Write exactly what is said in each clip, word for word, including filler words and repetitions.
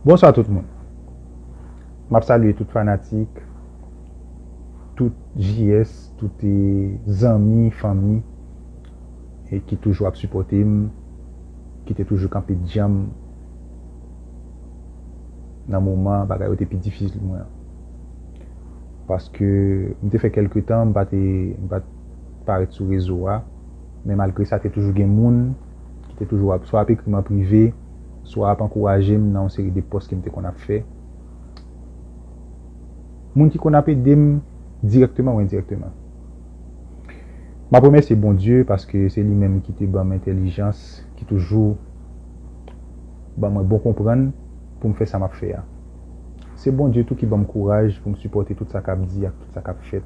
Bonswa tout moun. M ap salye tout fanatik, tout J S, tout, eh, zanmi, fanmi, e ki toujou ap sipòte m, ki te toujou kanpe djanm nan moman bagay yo te pi difisil pou mwen an. Paske m te fè kèlke tan, m pa te, m pa t parèt sou rezo a, men malgre sa, te toujou gen moun ki te toujou ap, swa ap ekri m an prive, swa ap ankouraje m nan yon seri de pòs ke m te konn ap fè. Moun ki konn ap ede m dirèkteman ou endirèkteman. M ap remèsye Bondye paske se li menm ki te ban m entèlijans, ki toujou ban mwen bon konprann pou m fè sa m ap fè a. Se Bondye tou ki ban m kouraj pou m sipòte tout sa k ap di ak tout sa k ap fèt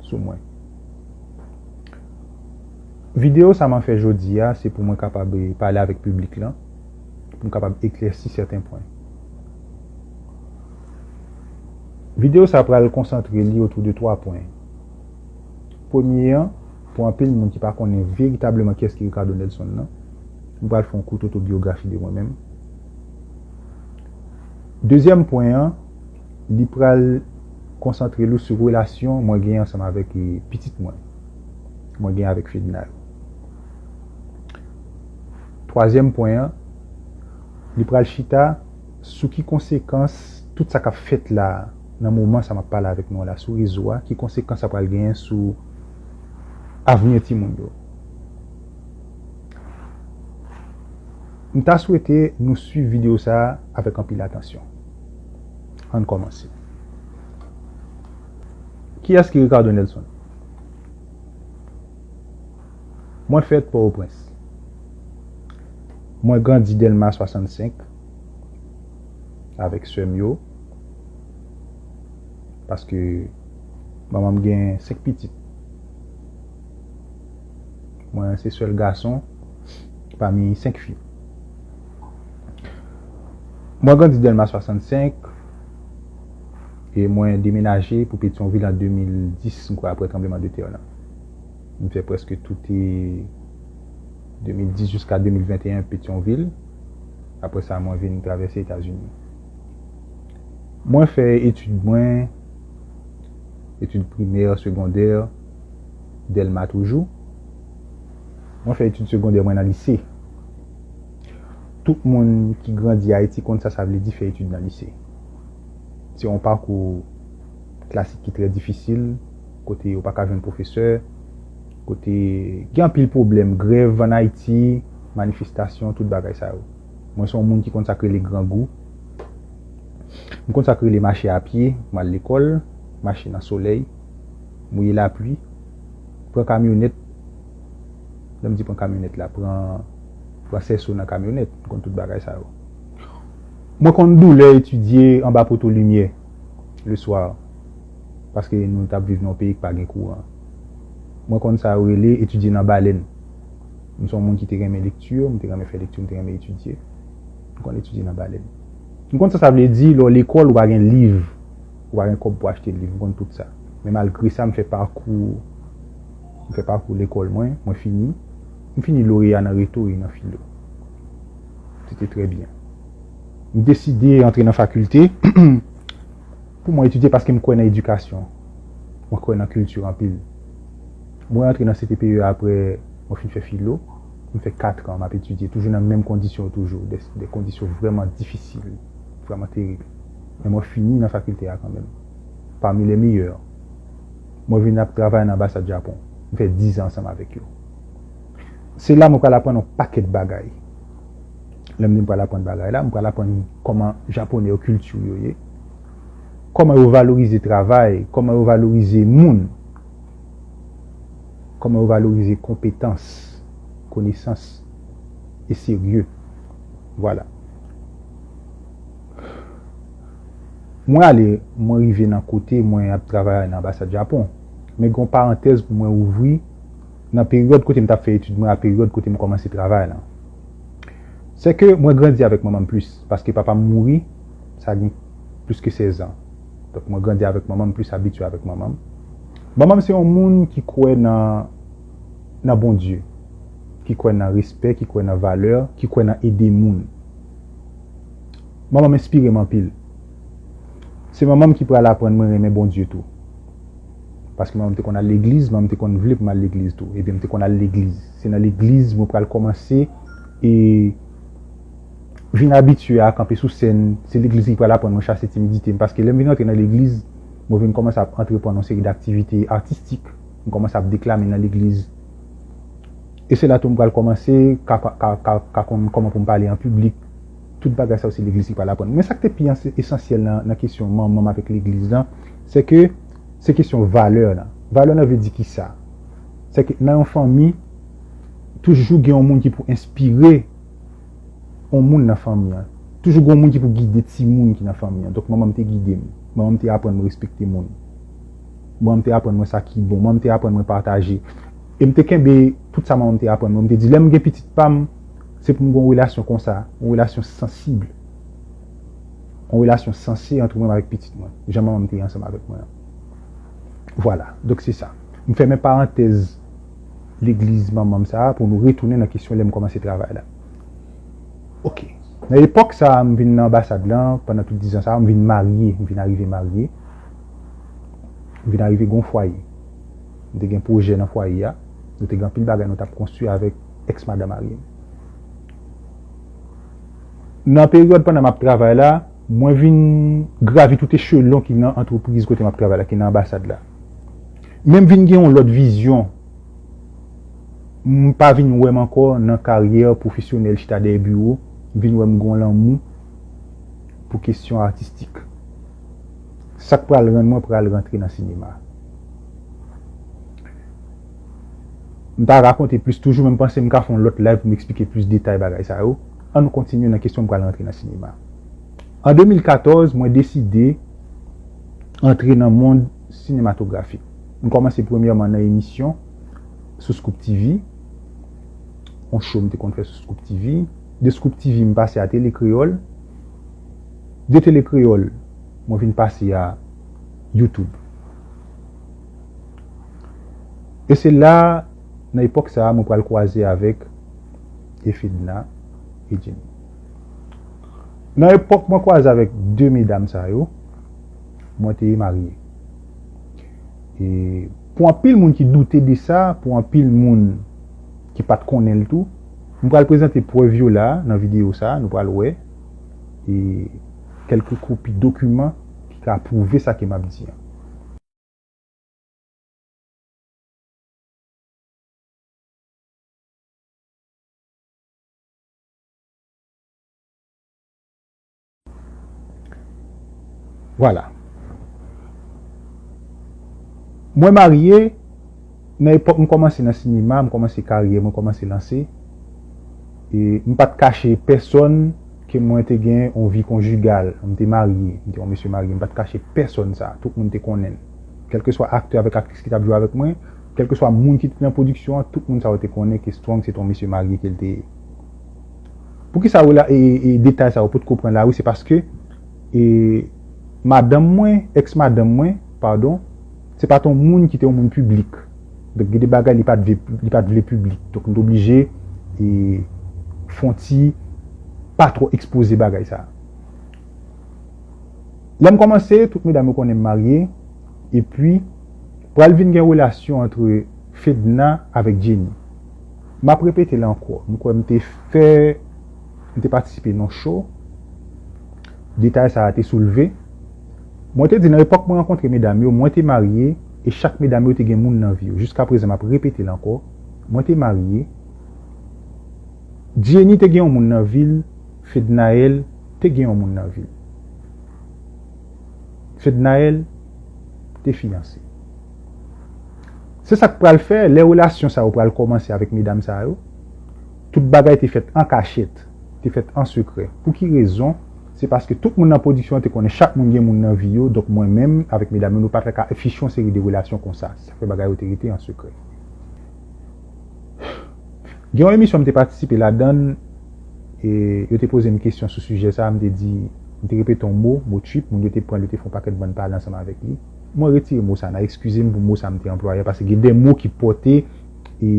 sou mwen. Videyo sa m ap fè jodi a, se pou mwen kapab, eh, pale avèk piblik lan, pou m kapab eklèsi sèten pwen. Videyo sa pral konsantre li otou de twa pwen. Premye an, pou anpil moun ki pa konnen veritableman kiyès ki Ricardo Nelson nan, m pral fè yon kout otobyografi de mwen menm. Dezyèm pwen an, li pral konsantre li sou relasyon mwen genyen ansanm avèk, eh, pitit mwen, mwen genyen avèk Fedna yo. Twazyèm pwen an, li pral chita sou ki konsekans tout sa k ap fèt la, nan moman sa m ap pale avèk nou la, sou rezo a, ki konsekans sa pral genyen sou avni timoun yo. M ta swete nou swiv videyo sa a avèk anpil atansyon. Ann kòmanse. Kiyès ki Ricardo Nelson? Mwen fèt Pòtoprens. Mwen grandi Dèlma swasannsenk avèk sè m yo, paske manman m gen senk pitit. Mwen se sèl gason pami senk fi. Mwen grandi Dèlma swasannsenk e mwen demenaje pou Petyonvil an de mil dis, m kwè, apre tranblemanntè lan. M fè prèske tout, eh, de mil dis jiska de mil venteyen Petyonvil. Apre sa, mwen vin travèse Etazini. Mwen fè etid mwen, etid primè, segondè, Dèlma toujou. Mwen fè etid segondè mwen nan lise. Tout moun ki grandi Ayiti konn sa sa vle di fè etid nan lise. Se yon pakou klasik ki trè difisil, kote yo pa ka jwenn pwofesè, kote gen anpil pwoblèm, grèv ann Ayiti, manifestasyon, tout bagay sa yo. Mwen se yon moun ki konn sa k rele grangou. M konn sa k rele mache a pye, m al lekòl, mache nan solèy, mouye lapli, pran kamyonèt. Lè m di pran kamyonèt la, pran, pran sèso nan kamyonèt, m konn tout bagay sa yo. Mwen konn doulè etidye anba poto limyè, le swa, paske nou t ap viv nan yon peyi ki pa gen kouran. Mwen konn sa yo rele etidye nan balèn. M se yon moun ki te renmen lekti, m te renmen fè lekti, m te renmen etidye. M konn etidye nan balèn. M konn sa sa vle di, lè w lekòl, ou pa gen liv, ou pa gen kòb pou achte liv, m konn tout sa. Men malgre sa, m fè pakou, m fè pakou lekòl mwen, mwen fini. M fini loreya nan reto e nan filo. Se te trè byen. M deside antre nan fakilte pou mwen etidye paske m kwè nan edikasyon. Mwen kwè nan kilti anpil. Mwen antre nan C T P E apre mwen fin fè filo. M fè kat an m ap etidye, toujou nan menm kondisyon yo toujou, de, de kondisyon vrèman difisil, vrèman terib. Men mwen fini nan fakilte a kanmenm, pami le meyè. Mwen vin ap travay nan anbasad Japon. M fè diz an ansanm avèk yo. Se la mwen pral aprann yon pakèt bagay. Lè m di m pral aprann bagay la, m pral aprann kòman Japonè yo, kilti yo ye, kòman yo valorize travay, kòman yo valorize moun, kòman yo valorize konpetans, konesans e serye. Vwala. Mwen ale, mwen rive nan kote mwen ap travay nan anbasad Japon. Men gen yon parantèz pou mwen ouvri nan peryòd kote m t ap fè etid mwen a peryòd kote m kòmanse travay lan. Se ke mwen grandi avèk manman m plis, paske papa m mouri, sa gen plis ke sèz an. Donk, mwen grandi avèk manman m, plis abitye avèk manman m. Manman m se yon moun ki kwè nan, nan Bondye, ki kwè nan respè, ki kwè nan valè, ki kwè nan ede moun. Manman m enspire m anpil. Se manman m ki pral aprann mwen renmen Bondye tou. Paske manman m te konn al legliz, manman m te konn vle pou m al legliz tou. Ebyen, m te konn al legliz. Se nan legliz mwen pral kòmanse e vin abitye a kanpe sou sèn. Se legliz ki pral aprann mwen chase timidite m. Paske lè m vin rantre nan legliz, mwen vin kòmanse ap antreprann yon seri d aktivite atistik. M kòmanse ap deklame nan legliz. E se la tou m pral kòmanse ka, ka, ka, ka konn kòman pou m pale an piblik. Tout bagay sa yo se legliz ki pral aprann. Men sa k te pi anse-, esansyèl nan, nan kesyon manman m avèk legliz lan, se ke se kesyon valè lan. Valè lan vle di kisa? Se ke nan yon fanmi, toujou gen yon moun ki pou enspire yon moun nan fanmi an. Toujou gen yon moun ki pou gide timoun ki nan fanmi an. Donk, manman m te gide m. Manman m te aprann mwen respekte moun. Manman m te aprann mwen sa ki bon. Manman m te aprann mwen pataje. E m te kenbe tout sa manman m te aprann mwen. M te di, lè m gen pitit pa m, se pou m gen yon relasyon konsa, yon relasyon sansib. Yon relasyon sanse ant mwen avèk pitit mwen. Jan manman m te ye ansanm avèk mwen an. Vwala. Donk, se sa. M fèmen parantèz legliz manman m sa a pou nou retounen nan kesyon lè m kòmanse travay la. Oke. Nan epòk sa a, m vin nan anbasad lan, pandan tout diz an sa a, m vin marye, m vin arive marye. M vin arive gen yon fwaye. M te gen pwojè nan fwaye a. Nou te gen anpil bagay nou t ap konstwi avèk èks madanm marye m. Nan peryòd pandan m ap travay la, mwen vin gravi tout echelon ki nan antrepriz kote m ap travay la, ki nan anbasad la. Men m vin gen yon lòt vizyon. M pa vin wè m ankò nan karyè pwofesyonèl chita dèyè biwo, m vin wè m gen yon lanmou pou kesyon atistik. Sa k pral rann mwen pral rantre nan sinema. M ta rakonte plis toujou, men m panse m ka fè yon lòt live pou m eksplike plis detay bagay sa yo. An nou kontinye nan kesyon m pral rantre nan sinema. An de mil katòz, mwen deside antre nan mond sinematografik. M kòmanse premyèman nan emisyon sou Scoop T V, yon show m te konn fè sou Scoop T V. De Scoop T V, m pase a Tele Kreyòl. De Tele Kreyòl, mwen vin pase a YouTube. E se la, nan epòk sa a, mwen pral kwaze avèk e Fedna e Jenny. Nan epòk mwen kwaze avèk de medam sa yo, mwen te marye. E pou anpil moun ki doute de sa, pou anpil moun ki pa t konnen l tou, m pral prezante prèv yo la nan videyo sa a, nou pral wè, e kèlke kopi dokiman ki ka pwouve sa ke m ap di an. Vwala. Mwen marye, nan epòk m kòmanse nan sinema, m kòmanse karyè, mwen kòmanse lanse. E m pa t kache pèsonn ke mwen te gen yon vi konjigal, m te marye, m te yon mesye marye, m pa t kache pèsonn sa, tout moun te konnen l. Kèlkeswa aktè avèk aktris ki t ap jwe avèk mwen, kèlkeswa moun ki te nan pwodiksyon an, tout moun sa yo te konnen ke Strong se te yon mesye marye ke l te ye. Poukisa rela-, e, e, detay sa yo potko pran lari, se paske, e, madanm mwen, èks madanm mwen, padon, se pa t yon moun ki te yon moun piblik. Donk, gen de bagay li pa t vle, li pa t vle piblik. Donk, nou te oblije, e, fè yon ti pa twò ekspoze bagay sa. Lè m kòmanse, tout medam yo konnen m marye, epi pral vin gen relasyon ant Fedna avèk Jenny. M ap repete l ankò, m kwè m te fè, m te patisipe nan show, detay sa a te soulve. Mwen te di nan epòk mwen rankontre medam yo, mwen te marye, e chak medam yo te gen moun nan vi yo. Jiskaprezan, m ap repete l ankò, mwen te marye, Jenny te gen yon moun nan vi l, Fednaelle te gen yon moun nan vi l. Fednaelle te fiyanse. Se sa k pral fè, lè relasyon sa yo pral kòmanse avèk medam sa yo, tout bagay te fèt an kachèt, te fèt an sekrè. Pou ki rezon? Se paske tout moun nan pwodiksyon an te konnen chak moun gen moun nan vi yo, donk mwen menm avèk medam yo, nou pa t ka afiche yon seri de relasyon konsa. Sa fè bagay yo te rete an sekrè. Gen yon emisyon m te patisipe ladan l, e yo te poze m kesyon sou sijè sa a, m te di, m te repete yon mo, mo trip, moun yo te pran l, yo te fè yon pakèt bann pale ansanm avèk li. Mwen retire mo sa a, n a eskize m pou mo sa a m te anplwaye a, paske gen de mo ki pòte, e,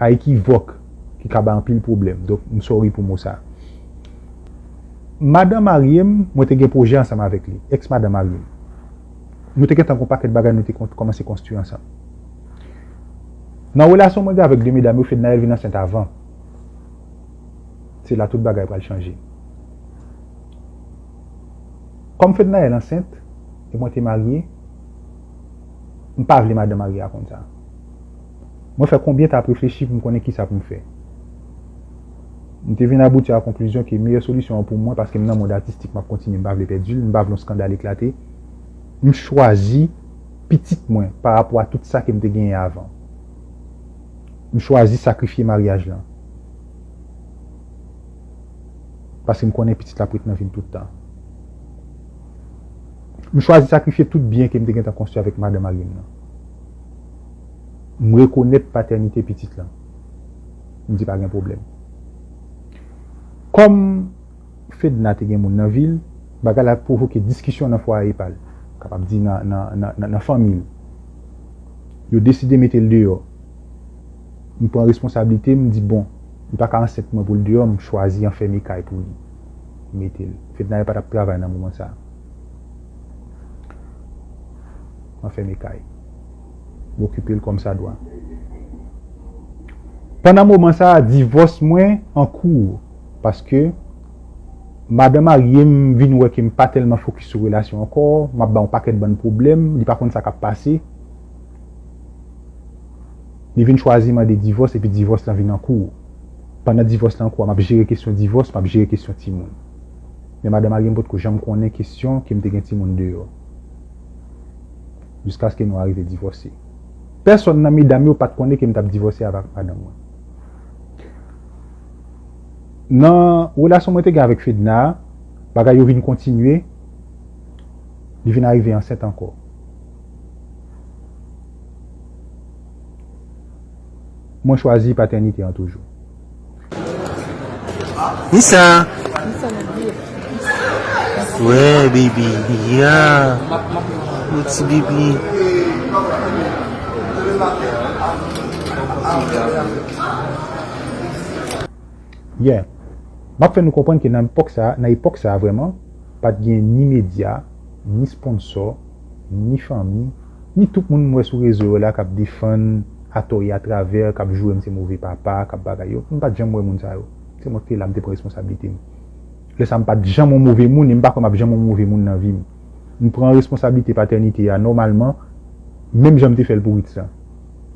a ekivòk, ki ka bay anpil pwoblèm. Donk, m sorry pou mo sa a. Madan marye m, mwen te gen pwojè ansanm avèk li, èks madan marye m. Nou te gentan gen yon pakèt bagay nou te kon- kòmanse konstwi ansanm. Nan relasyon mwen gen avèk de medam yo, Fednaelle vin ansent avan. Se la tout bagay pral chanje. Kòm Fednaelle ansent, e mwen te marye, m pa vle madan marye a konn sa. Mwen fè konbyen t ap reflechi pou m konnen kisa pou m fè. M te vin abouti a konklizyon ke meyè solisyon an pou mwen, paske m nan mond atistik, m ap kontinye, m pa vle pèdi l, m pa vle yon eskandal eklate. M chwazi pitit mwen pa rapò a tout sa ke m te genyen avan. M chwazi sakrifye maryaj lan. Paske m konnen pitit la ap ret nan vi m tout tan. M chwazi sakrifye tout byen ke m te gentan konstwi avèk madan marye m nan. M rekonèt patènite pitit lan. M di pa gen pwoblèm. Kòm Fedna te gen moun nan vi l, bagay la pwovoke diskisyon nan fwaye pa l, kapab di nan, nan, nan, nan, nan fanmi l. Yo deside mete l deyò. M pran responsablite, m di, bon, li pa ka ansent mwen pou l deyò, m chwazi anfème kay pou li. M mete l. Fedna pa t ap travay nan moman sa a. Anfème kay. M okipe l kòmsadwa. Pandan moman sa a, divòs mwen an kou, paske madan marye m vin wè ke m pa tèlman fokis sou relasyon ankò, m ap bay yon pakèt bann pwoblèm, li pa konn sa k ap pase. Li vin chwazi mande divòs, epi divòs lan vin an kou. Pandan divòs lan an kou a, m ap jere kesyon divòs, m ap jere kesyon timoun. Men madan marye m potko janm konnen kesyon ke m te gen timoun deyò. Jiskaske nou arive divòse. Pèsonn nan medam yo pa t konnen ke m t ap divòse avèk madanm mwen. Nan relasyon mwen te gen avèk Fedna a, bagay yo vin kontinye, li vin arive ansent ankò. Mwen chwazi patènite an toujou. Nisa. Wè, baby. Ya. Yon ti baby. Yeah. M ap fè nou konprann ke nan epòk sa, nan epòk sa vrèman, pa t gen ni medya, ni sponsò, ni fanmi, ni tout moun m wè sou rezo yo la k ap defann atò e atravè, k ap joure m se move papa, k ap bagay yo. M pa t janm wè moun sa yo. Se mwen ki te la, m te pran responsablite m. Lè sa a, m pa t janm yon move moun e m pa kwè m ap janm yon move moun nan vi m. M pran responsablite patènite a nòmalman, menm jan m te fè l pou Ritz lan.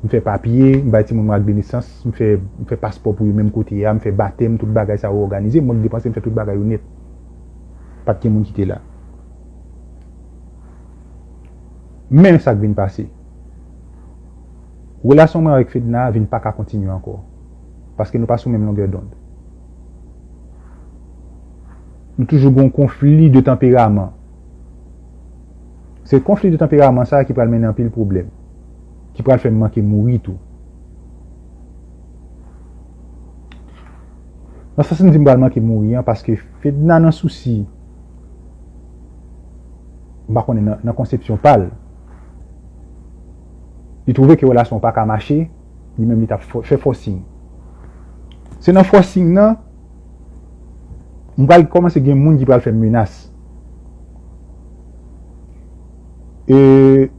M fè papye, m bay timoun mwen ak de nesans, m fè, m fè paspò pou yo menm kote a, m fè batèm, tout bagay sa yo òganize, mwen k depanse, m fè tout bagay yo nèt. Pa t gen moun ki te la. Men sa k vin pase. Relasyon mwen avèk Fedna vin pa ka kontinye ankò. Paske nou pa sou menm longè dond. Nou toujou gen yon konfli de tanperaman. Se konfli de tanperaman sa a ki pral mennen anpil pwoblèm, ki pral fè m manke mouri tou. Nan sans m di m pral manke mouri an, paske Fedna nan sousi, m pa konnen nan, nan konsepsyon pa l, li twouve ke relasyon an pa ka mache, li menm li t ap fò- fè fòsing. Se nan fòsing nan, m pral kòmanse gen moun ki pral fè m menas. E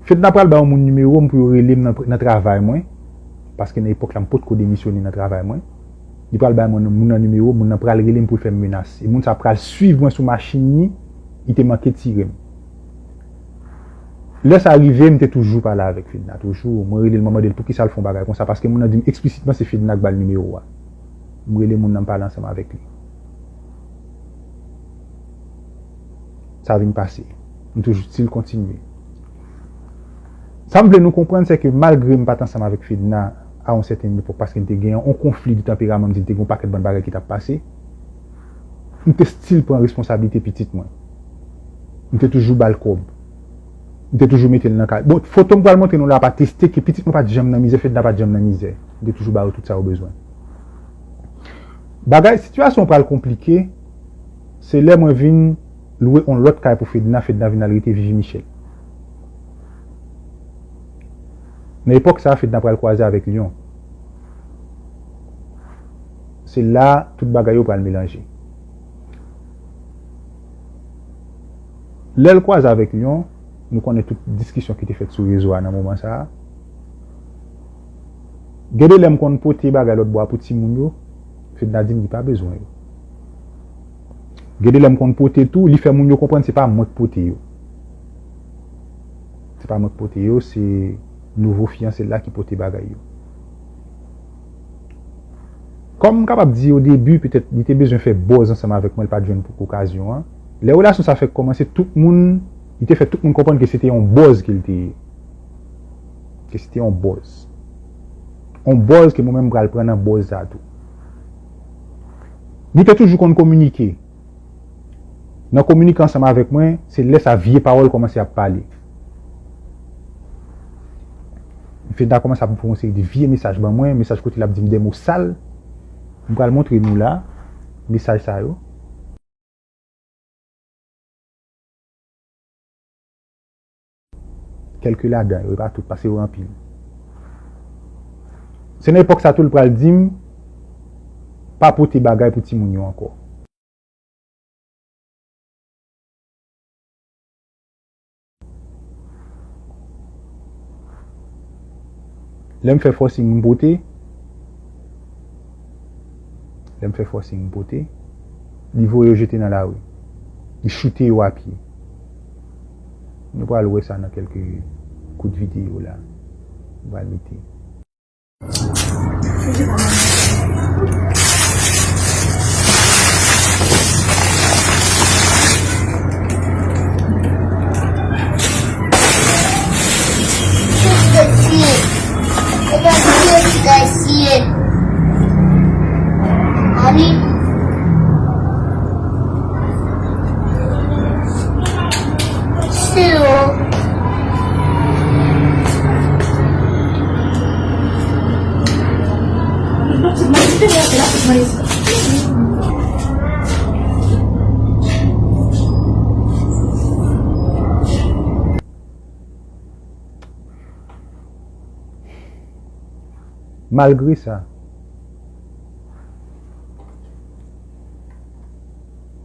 Fedna pral bay yon moun nimewo m pou yo rele m nan, nan travay mwen, paske nan epòk la m potko demisyone nan travay mwen. Li pral bay mwen moun nan nimewo, moun nan pral rele m pou l fè m menas. E moun sa pral swiv mwen sou machin li, li te manke tire m. Lè sa rive, m te toujou pale avèk Fedna, toujou. Mwen rele l, mwen mande l poukisa l fè yon bagay konsa, paske moun nan di m eksplisitman se Fedna k ba l nimewo a. M rele moun nan, m pale ansanm avèk li. Sa vin pase. M toujou still kontinye. Sa m vle nou konprann, se ke malgre m pa t ansanm avèk Fedna a yon sèten epòk, paske n te gen yon konfli de tanperaman, m di n te gen yon pakèt bann bagay ki t ap pase, m te still pran responsablite pitit mwen. M te toujou ba l kòb. M te toujou mete l nan kay. Bon, foto m pral montre nou la pa teste ke pitit mwen pa t janm nan mizè, Fedna pa t janm nan mizè. M te toujou ba yo tout sa yo bezwen. Bagay, sitiyasyon pral konplike, se lè mwen vin lwe yon lòt kay pou Fedna, Fedna vin al rete Vivi Michel. Nan epòk sa a, Fedna pral kwaze avèk Lyon. Se la tout bagay yo pral melanje. Lè l kwaze avèk Lyon, nou konnen tout diskisyon ki te fèt sou rezo a nan moman sa a. Gen de lè m konn pote bagay lòt bò a pou timoun yo, Fedna di m li pa bezwen yo. Gen de lè m konn pote tou, li fè moun yo konprann se pa mwen k pote yo. Se pa mwen k pote yo, se nouvo fiyanse l la ki pote bagay yo. Kòm m kapab di o debi, petèt li te bezwen fè buzz ansanm avèk mwen, l pa t jwenn pou okazyon an. Lè relasyon sa fèk kòmanse, tout moun, li te fè tout moun konprann ke se te yon buzz ke l te ye. Ke se te yon buzz. Yon buzz ke mwen menm m pral pran nan buzz sa tou. Nou te toujou konn kominike. Nan kominike ansanm avèk mwen, se lè sa vye pawòl kòmanse ap pale. Fedna kòmanse ap voye yon seri de vye mesaj ban mwen, mesaj kote l ap di m de mo sal. M pral montre nou la, mesaj sa yo. Kèlke ladan yo, e pa tout, paske yo anpil. Se nan epòk sa tou l pral di m, pa pote bagay pou timoun yo ankò. Lè m fè forcing m pote, lè m fè forcing m pote, li voye yo jete nan lari. Li choute yo a pye. Nou pral wè sa nan kèlke kout videyo la. Nou pral mete. Malgre sa,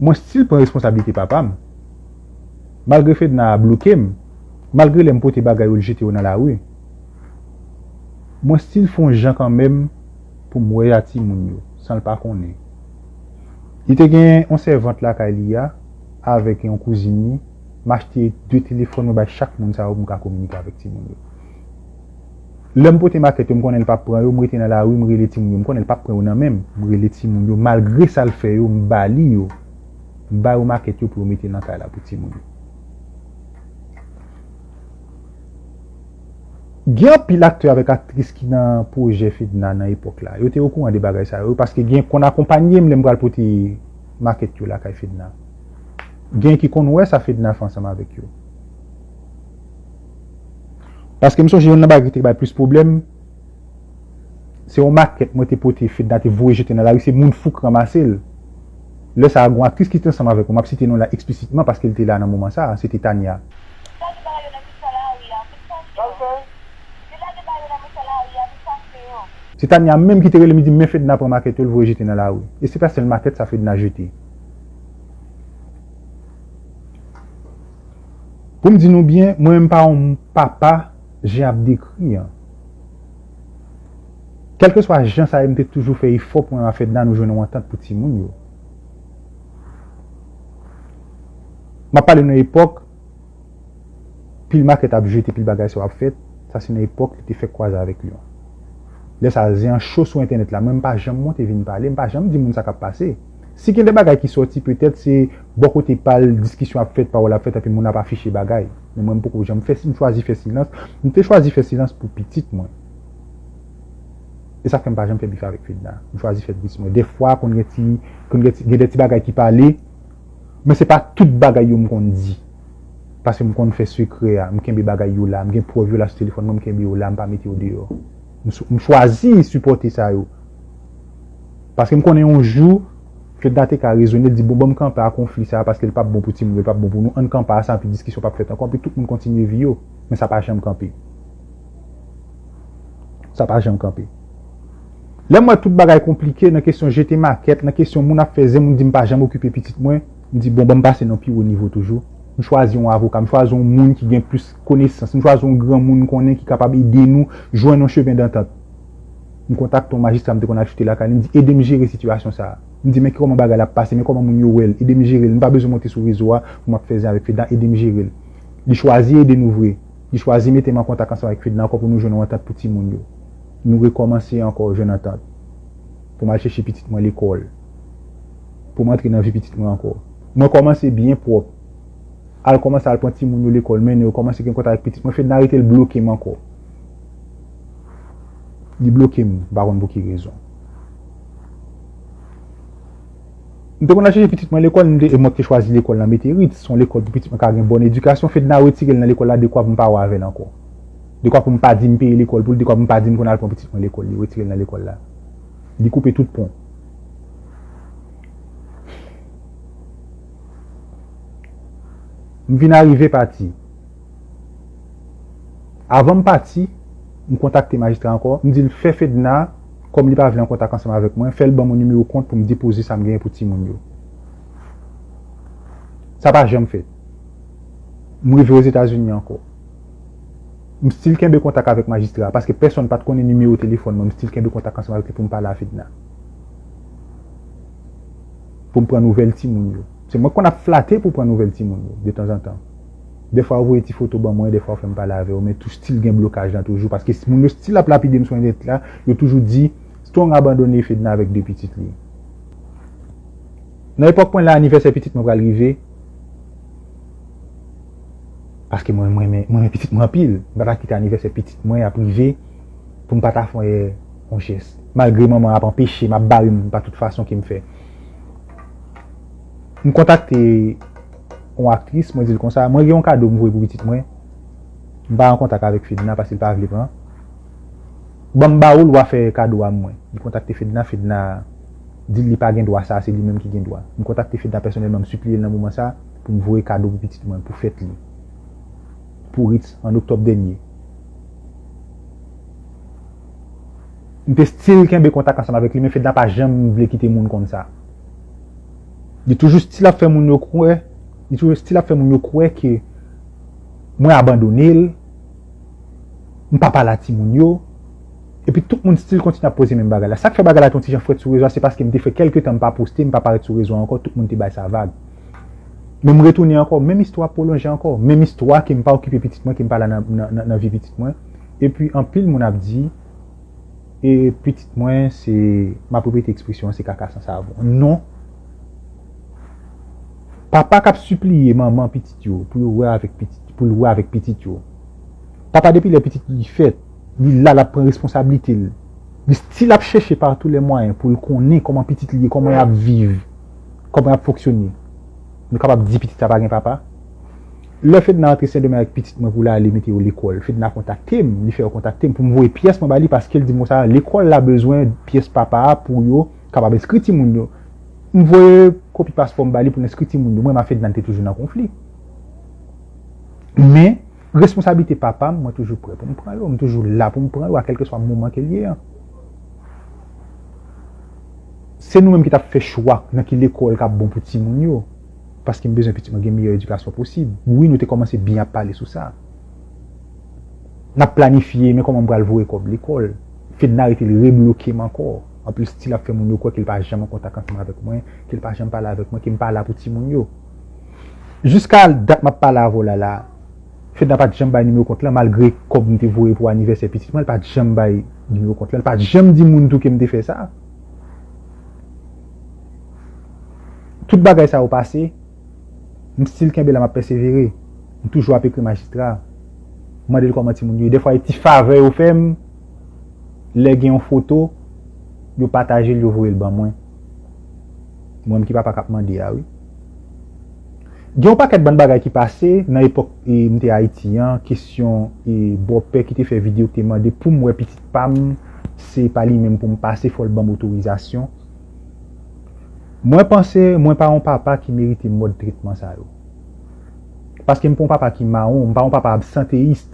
mwen still pran responsablite papa m. Malgre Fedna bloke m, malgre lè m pote bagay yo, l jete yo nan lari, mwen still fè yon jan kanmenm pou m wè a timoun yo, san l pa konnen. Li te gen yon sèvant lakay li a, avèk yon kouzin li, m achte de telefòn, mwen bay chak moun sa yo pou m ka kominike avèk timoun yo. Lè m pote makèt yo, m konnen l p ap pran yo, m rete nan lari, m rele timoun yo, m konnen l p ap pran yo nan men m, m rele timoun yo, malgre sa l fè yo, m ba li yo. M ba yo makèt yo pou yo mete nan kay la pou timoun yo. Gen anpil aktè avèk aktris ki nan pwojè Fedna nan epòk la. Yo te okouran de bagay sa yo, paske gen konn akonpanye m lè m pral pote makèt yo lakay Fedna. Gen ki konn wè sa Fedna fè ansanm avèk yo. Paske m sonje youn nan bagay ki te bay plis pwoblèm, se yon makèt mwen te pote Fedna te voye jete nan lari, se moun fou k ranmase l. Lè sa a, gon aktris ki te ansanm avèk mwen, m ap site non la eksplisitman paske l te la nan moman sa a, se te Tania. Se Tania menm ki te rele m, li di m, men Fedna pran makèt yo, l voye jete nan lari. E se pa sèl makèt sa Fedna jete. Pou m di nou byen, mwen menm pa yon papa jan ap dekri an. Kèlkeswa jan sa ye, m te toujou fè efò pou mwen ak Fedna nou jwenn yon antant pou timoun yo. M ap pale nan epòk, pil makèt ap jete, pil bagay sa yo ap fèt, sa se nan epòk li te fèk kwaze avèk Lyon. Lè sa a, zen an cho sou entènèt la, mwen m pa janm monte vin pale, m pa janm di moun sa k ap pase. Si gen de bagay ki sòti, petèt se bò kote pa l, diskisyon ap fèt, pawòl ap fèt, epi moun ap afiche bagay. Men mwen, m poko janm fè, m chwazi fè silans. M te chwazi fè silans pou pitit mwen. E sa fè m pa janm fè bif avèk Fedna. M chwazi fè bif mwen. Dèfwa, konn gen ti, konn gen ti, gen de ti bagay ki pale, men se pa tout bagay yo m konn di. Paske m konn fè sekrè a, m kenbe bagay yo la, m gen prèv yo la sou telefòn mwen, m kenbe yo la, m pa mete yo deyò. M, m chwazi sipòte sa yo. Paske m konnen yon jou, Fedna te ka rezone, l di, "Bon, ban m kanpe a konfli sa a, paske l p ap bon pou timoun yo, l p ap bon pou nou. Ann kanpe a sa, anpi diskisyon p ap fèt ankò, anpi tout moun kontinye vi yo." Men sa pa janm kanpe. Sa pa janm kanpe. Lè m wè tout bagay konplike nan kesyon jete makèt, nan kesyon moun ap fè zen, moun di m pa janm okipe pitit mwen, m di, "Bon, ban m pase nan pi wo nivo toujou." M chwazi yon avoka, m chwazi yon moun ki gen plis konesans, m chwazi yon granmoun m konnen ki kapab ede nou jwenn yon chemen dantant. M kontakte yon majistra m te konn al chite lakay li, m di, "Ede m jere sitiyasyon sa a." M di, "Men kòman bagay la ap pase, men kòman moun yo wè l, ede m jere l, m pa bezwen monte sou rezo a pou m ap fè zen avèk Fedna, ede m jere l." Li chwazi ede nou vre. Li chwazi mete m an kontak ansanm avèk Fedna ankò pou nou jwenn yon antant pou timoun yo. Nou rekòmanse ankò jwenn antant. Pou m al chèche pitit mwen lekòl. Pou m antre nan vi pitit mwen ankò. Mwen kòmanse byen pwòp. Al kòmanse al pran timoun yo lekòl, mennen yo, kòmanse gen kontak ak pitit mwen. Fedna rete l bloke m ankò. Li bloke m, m pa konn pou ki rezon. M te konn al chèche pitit mwen lekòl, m te, e mwen ki te chwazi lekòl nan Meterit, se yon lekòl pou pitit mwen ka gen bòn edikasyon. Fedna retire l nan lekòl la dekwa pou m pa wè avè l ankò. Dekwa pou m pa di m peye lekòl pou l, dekwa pou m pa di m konn al pran pitit mwen lekòl, li retire l nan lekòl la. Li koupe tout pon. M vin arive pati. Avan m pati, m kontakte majistra ankò, m di l fè Fedna, kòm li pa vle an kontak ansanm avèk mwen, fè l ban mwen nimewo kont pou m depoze sa m genyen pou timoun yo. Sa pa janm fèt. M rive Ozetazini ankò. M still kenbe kontak avèk majistra a, paske pèsonn pa t konnen nimewo telefòn mwen, m still kenbe kontak ansanm avèk li pou m pale a Fedna. Pou m pran nouvèl timoun yo. Se mwen k konn ap flate pou pran nouvèl timoun yo, detanzantan. Dèfwa yo voye ti foto ban mwen, dèfwa yo fè m pale avè yo, men tou still gen blokaj lan toujou, paske moun yo still ap lapide m sou entènèt la, yo toujou di, Strong abandone Fedna avèk de pitit li. Nan epòk mwen la, anivèsè pitit mwen pral rive, paske mwen, mwen renmen, mwen renmen pitit mwen anpil. M pa ta kite anivèsè pitit mwen ap rive pou m pa ta fè yon jès. Malgre manman ap anpeche m, ap bare m pa tout fason ke m fè. M kontakte yon aktris, mwen di l konsa, mwen gen yon kado m voye pou pitit mwen. M pa an kontak avèk Fedna paske l pa vle pran. Ban m ba ou l, w a fè kado a mwen. Li kontakte Fedna, Fedna di l li pa gen dwa sa, se li menm ki gen dwa. M kontakte Fedna pèsonèlman, m sipliye l nan moman sa pou m voye kado pou pitit mwen, pou fèt li. Pou Ritz, an oktòb dènye. M te still kenbe kontak ansanm avèk li, men Fedna pa janm vle kite moun konn sa. Li toujou still ap fè moun yo kwè, li toujou still ap fè moun yo kwè ke mwen abandone l, m pa pale a timoun yo, epi tout moun still kontinye ap poze menm bagay la. Sa k fè bagay la te yon ti jan frèt sou rezo a, se paske m te fè kèlke tan m pa poste, m pa parèt sou rezo a ankò, tout moun te bay sa vag. Men m retounen ankò, menm istwa ap pwolonje ankò, menm istwa ke m pa okipe pitit mwen, ke m pa la nan, nan, nan, nan vi pitit mwen. Epi anpil moun ap di, e pitit mwen, se, m ap repete ekspresyon an, se kaka san savon. Non. Papa k ap sipliye manman pitit yo pou yo wè avèk pitit, pou l wè avèk pitit yo. Papa depi lè pitit li fèt, li la, l ap pran responsablite l. Li still ap chèche pa tou lè mwayen pou l konnen kòman pitit li ye, kòman y ap viv, kòman y ap fonksyone. Nou kapab di pitit sa pa gen papa? Lè Fedna antre Sendomeng avèk pitit mwen pou l ale mete yo lekòl, Fedna kontakte m, li fè yo kontakte m pou m voye pyès mwen ba li paske l di m konsa, lekòl la bezwen pyès papa a pou yo kapab enskri timoun yo. M voye kopi paspò m ba li pou l enskri timoun yo. Mwen, m ak Fedna, n te toujou nan konfli. Men, responsablite papa m, mwen toujou prè pou m pran yo. M toujou la pou m pran yo, a kèlkeswa moman ke l ye an. Se nou menm ki t ap fè chwa nan ki lekòl k ap bon pou timoun yo. Paske m bezwen pitit mwen gen meyè edikasyon posib. Wi, nou te kòmanse byen ap pale sou sa. N ap planifye, men kòman m pral voye kòb lekòl. Fedna rete l rebloke m ankò. Anpil still ap fè moun yo kwè ke l pa janm an kontak ansanm avèk mwen, ke l pa janm pale avèk mwen, ke m pa la pou timoun yo. Jiska dat m ap pale avè w la la, Fedna pa t janm bay nimewo kont lan, malgre kòb m te voye pou anivèsè pitit mwen, l pa t janm bay nimewo kont lan, l pa t janm di moun tou ke m te fè sa. Tout bagay sa yo pase, m still kenbe la, m ap pèsevere. M toujou ap ekri majistra. M mande l kòman timoun yo ye. Dèfwa, e ti favè yo fè m, lè gen yon foto, yo pataje l, yo voye l ban mwen. Mwen menm ki papa k ap mande a, wi. Gen yon pakèt bann bagay ki pase nan epòk, e, m te Ayiti an, kesyon, e, bòpè ki te fè videyo ki te mande pou m wè pitit pa m, se pa li menm pou m pase, fò l ban m otorizasyon. Mwen panse mwen pa yon papa ki merite mòd tretman sa yo. Paske m pa yon papa ki mawon, m pa yon papa absanteyis,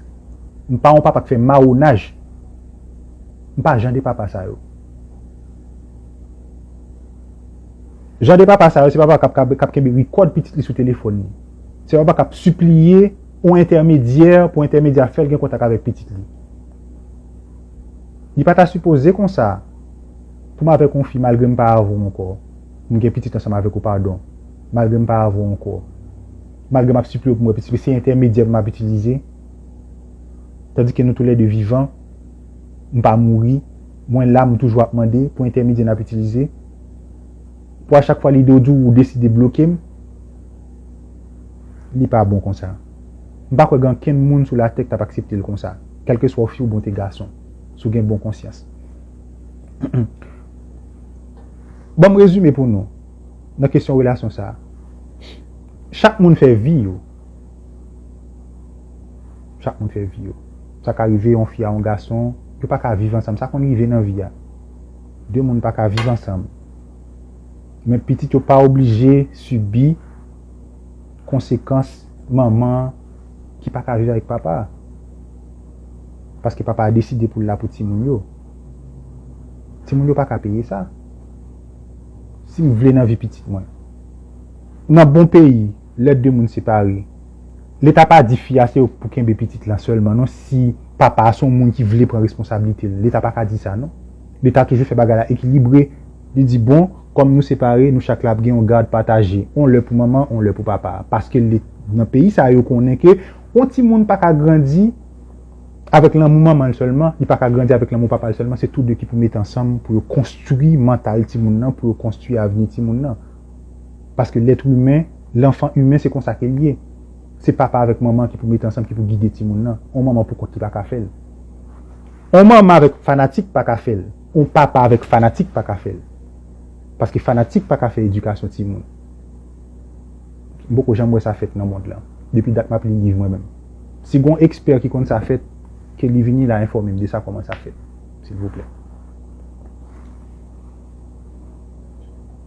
m pa yon papa k fè mawonaj. M pa jan de papa sa yo. Jan de papa sa yo, se papa k ap, k ap, k ap kenbe rikòd pitit li sou telefòn li. Se yon papa k ap sipliye yon entèmedyè pou entèmedyè a fè l gen kontak avèk pitit li. Li pa ta sipoze konsa pou m avèk yon fi, malgre m pa avè w ankò. M gen pitit ansanm avèk ou, padon. Malgre m pa avè w ankò. Malgre m ap sipliye w pou m wè pitit, se entèmedyè m ap itilize. Tandike nou toulède vivan, m pa mouri, mwen la, m toujou ap mande pou entèmedyè n ap itilize. Pou a chak fwa lide w di w deside bloke m, li pa bon konsa. M pa kwè gen ankenn moun sou latè k t ap aksepte l konsa, kèlkeswa w fi oubyen w te gason, si w gen bon konsyans. Ban m rezime pou nou nan kesyon relasyon sa a. Chak moun fè vi yo. Chak moun fè vi yo. Sa ka rive yon fi a yon gason, yo pa ka viv ansanm. Sa konn rive nan vi a. De moun pa ka viv ansanm. Men pitit yo pa oblije sibi konsekans manman ki pa ka viv avèk papa a. Paske papa a deside pou l la pou timoun yo. Timoun yo pa ka peye sa. Si m vle nan vi pitit mwen. Nan bon peyi, lè de moun separe, Leta pa di fi a se pou kenbe pitit lan sèlman non, si papa a se yon moun ki vle pran responsablite l. Leta pa ka di sa non. Leta toujou fè bagay la ekilibre. Li di, bon, kòm nou separe, nou chak la ap gen yon gad pataje. On lè pou manman, on lè pou papa. Paske le, nan peyi sa yo konnen ke yon timoun pa ka grandi avèk lanmou manman l sèlman, li pa ka grandi avèk lanmou papa l sèlman, se tou de ki pou mete ansanm pou yo konstwi mantal timoun nan, pou yo konstwi avni timoun nan. Paske lèt imen, lanfan imen, se konsa ke l ye. Se papa avèk manman ki pou mete ansanm, ki pou gide timoun nan. On manman pou kont li pa ka fè l. On manman avèk fanatik pa ka fè l. On papa avèk fanatik pa ka fè l. Paske fanatik pa ka fè edikasyon timoun. M poko janm wè sa fèt nan mond lan. Depi dat m ap li liv mwen menm. Si gon ekspè ki konn sa fèt, ke li vini la enfòme m de sa kòman sa fèt. Silvouplè.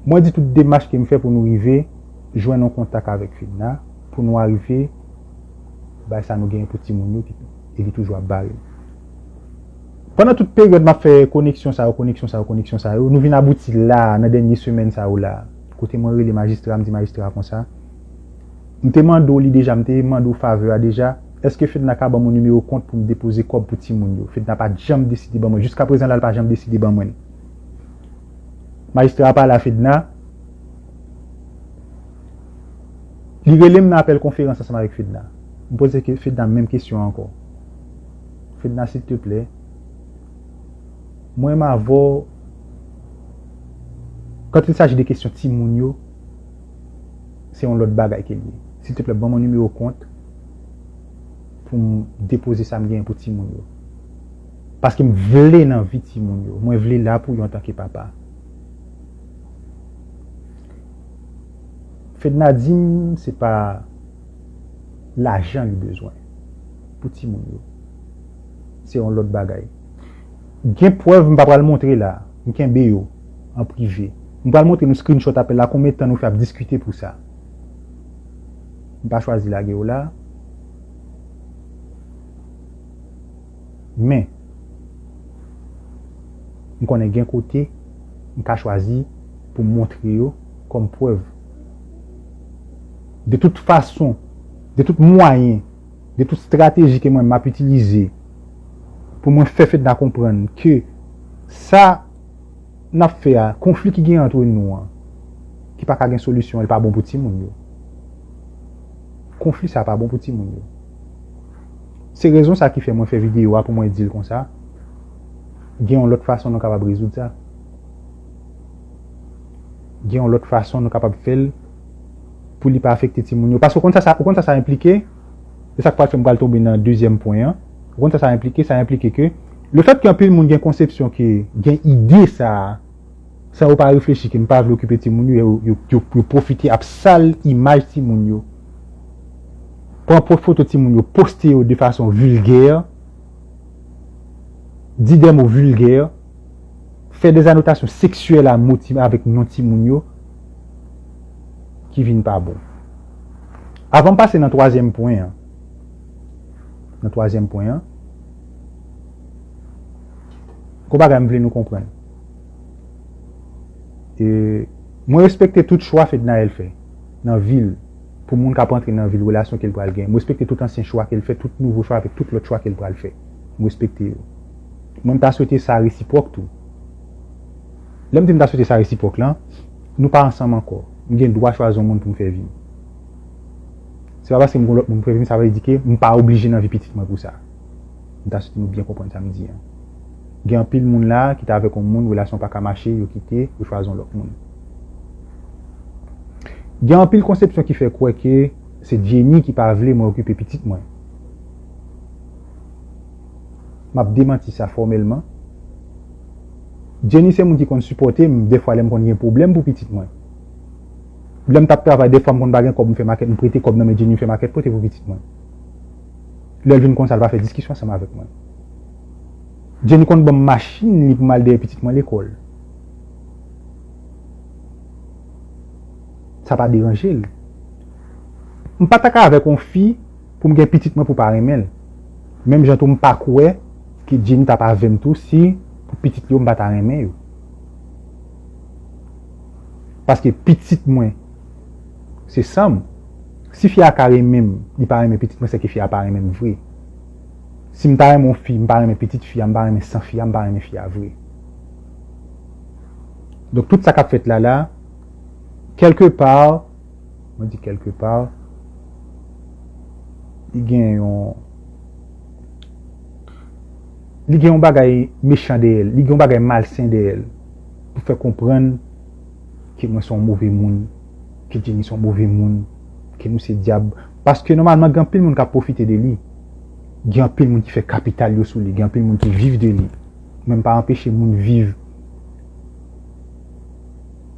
Mwen di tout demach ke m fè pou nou rive jwenn yon kontak avèk Fedna, pou nou arive bay sa nou genyen pou timoun yo, ki, e li toujou ap bare l. Pandan tout peryòd m ap fè koneksyon sa yo, koneksyon sa yo, koneksyon sa yo, nou vin abouti la, nan dènye semèn sa yo la, kote mwen rele majistra, m di majistra konsa, m te mande w li deja, m te mande w favè a deja, èske Fedna ka ban m yon nimewo kont pou m depoze kòb pou timoun yo? Fedna pa t janm deside ban mwen, jiska prezan la, l pa janm deside ban mwen l. Majistra a pale a Fedna. Li rele m nan apèl konferans ansanm avèk Fedna. M poze ke-, Fedna menm kesyon an ankò. Fedna, silteplè, mwen menm avè w, quand il s'agit de kesyon timoun yo, se yon lòt bagay ke l ye. Silteplè, ban mwen nimewo kont pou m depoze sa m genyen pou timoun yo. Paske m vle nan vi timoun yo. Mwen vle la pou yo antanke papa. Fedna di m se pa lajan li bezwen pou timoun yo. Se yon lòt bagay. Gen prèv m pa pral montre la. M kenbe yo an prive. M pral montre nou screenshot apèl la, konbyen tan nou fè ap diskite pou sa. M pa chwazi lage yo la. Men, m konnen gen kote m ka chwazi pou m montre yo kòm prèv. De tout fason, de tout mwayen, de tout estrateji ke mwen m ap itilize pou mwen fè Fedna konprann ke sa n ap fè a, konfli ki gen antre nou an, ki pa ka gen solisyon, li pa bon pou timoun yo. Konfli sa pa bon pou timoun yo. Se rezon sa ki fè mwen fè videyo a pou mwen di l konsa. Gen yon lòt fason nou kapab rezoud sa. Gen yon lòt fason nou kapab fè l pou li pa afekte timoun yo. Paske ou konn sa, sa, ou konn sa, sa enplike? Se sa k pral fè m pral tonbe nan dezyèm pwen an. Ou konn sa, sa enplike? Sa enplike ke lefèt ke anpil moun gen konsepsyon ke gen ide sa a, san yo pa reflechi ke m pa vle okipe timoun yo, yo, yo, yo, yo pwofite ap sal imaj timoun yo. Pran po-, foto timoun yo, poste yo de fason vilgè, di de mo vilgè, fè de anotasyon seksyèl a mo ti-, avèk non timoun yo, ki vin pa bon. Avan m pase nan twazyèm pwen an, nan twazyèm pwen an, gon bagay m vle nou konprann. E, mwen respekte tout chwa Fednaelle fè nan vi l. pou moun k ap antre nan vi l, relasyon ke l pral gen. M respekte tout ansyen chwa ke l fè, tout nouvo chwa avèk tout lòt chwa ke l pral fè. M respekte yo. Mwen, m ta swete sa resipwòk tou. Lè m di m ta swete sa resipwòk lan, nou pa ansanm ankò. M gen dwa chwazi yon moun pou m fè vi m. Se pa paske m gen lòt moun pou m fè vi m, sa vle di ke m pa oblije nan vi pitit mwen pou sa. M ta swete nou byen konprann sa m di an. Gen anpil moun la ki t avèk yon moun, relasyon pa ka mache, yo kite, yo chwazi yon lòt moun. Gen anpil konsepsyon ki fè kwè ke se Jenny ki pa vle mwen okipe pitit mwen. M ap demanti sa fòmèlman. Jenny se moun ki konn sipòte m, dèfwa lè m konn gen pwoblèm pou pitit mwen. Lè m t ap travay, dèfwa m konn pa gen kòb, m fè makèt, m prete kòb nan men Jenny, m fè makèt pote pou pitit mwen. Lè l vin konsa, l pa fè diskisyon ansanm avèk mwen. Jenny konn ban m machin li pou m al dèyè pitit mwen lekòl. Sa pa deranje l. M pa ta ka avèk yon fi pou m gen pitit mwen pou pa renmen l. Menm jan tou m pa kwè ke Jenny t ap avè m tou si pou pitit li yo m pa ta renmen yo. Paske pitit mwen se san m. Si fi a ka renmen m, li pa renmen pitit mwen, se ke fi a pa renmen m vre. Si m ta renmen yon fi, m pa renmen pitit fi a, m pa renmen san fi a, m pa renmen fi a vre. Donk tout sa k ap fèt la la, kèlke pa, mwen di kèlke pa, li gen yon, li gen yon bagay mechan dèyè l, li gen yon bagay malsen dèyè l, pou fè konprann ke mwen se yon move moun, ke Jenny se yon move moun, ke nou se dyab. Paske nòmalman, gen anpil moun k ap pwofite de li. Gen anpil moun ki fè kapital yo sou li, gen anpil moun ki viv de li. Mwen, m pa anpeche moun viv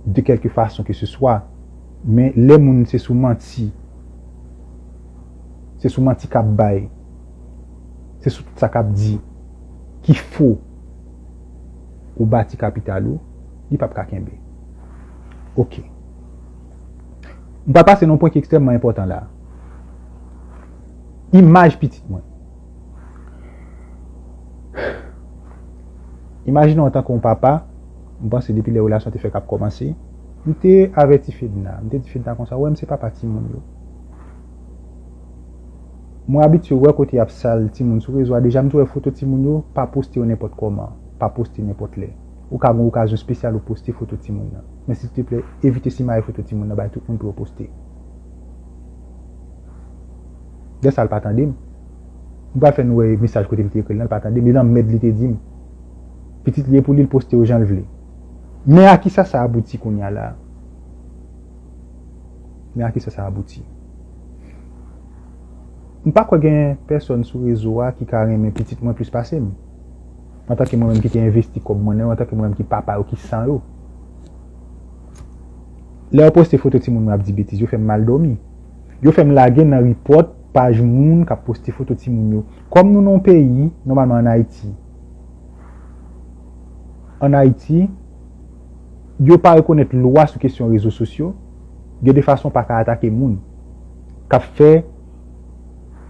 de kèlke fason ke se swa. Men lè moun se sou manti, se sou manti k ap bay, se sou tout sa k ap di ki fo, ou bati kapital ou, li p ap ka kenbe. Oke. M pral pase nan yon pwen ki ekstrèmman enpòtan la. Imaj pitit mwen. Imajine w antanke yon papa, m panse depi lè relasyon te fèk ap kòmanse, m te avèti Fedna, m te di Fedna konsa, wè m se papa timoun yo. Mwen abitye wè kote y ap sal timoun sou rezo a, deja m tou wè foto timoun yo, pa poste yo nenpòt kòman, pa poste nenpòt lè. Ou ka gen yon okazyon espesyal ou poste foto timoun nan. Men silteplè, evite simaye foto timoun nan bay tout moun pou yo poste. Lè sa l pa tande m. M pral fè nou wè mesaj kote m te ekri l nan, l pa tande m, e lanmèd li te di m. Pitit li e pou li, l poste yo jan l vle. Men a kisa sa abouti kounye a la? Men a kisa sa abouti? M pa kwè gen pèsòn sou rezo a ki ka renmen pitit mwen plis pase m. Antanke mwen menm ki te envesti kòb mwen nan yo, antanke mwen menm ki papa yo, ki san yo. Lè yo poste foto timoun yo ap di betiz, yo fè m mal dòmi. Yo fè m lage nan ripòt paj moun k ap poste foto timoun yo. Kòm nou nan yon peyi, nòmalman ann Ayiti, ann Ayiti, yo pa rekonèt lwa sou kesyon rezo sosyo, gen de fason pa ka atake moun k ap fè,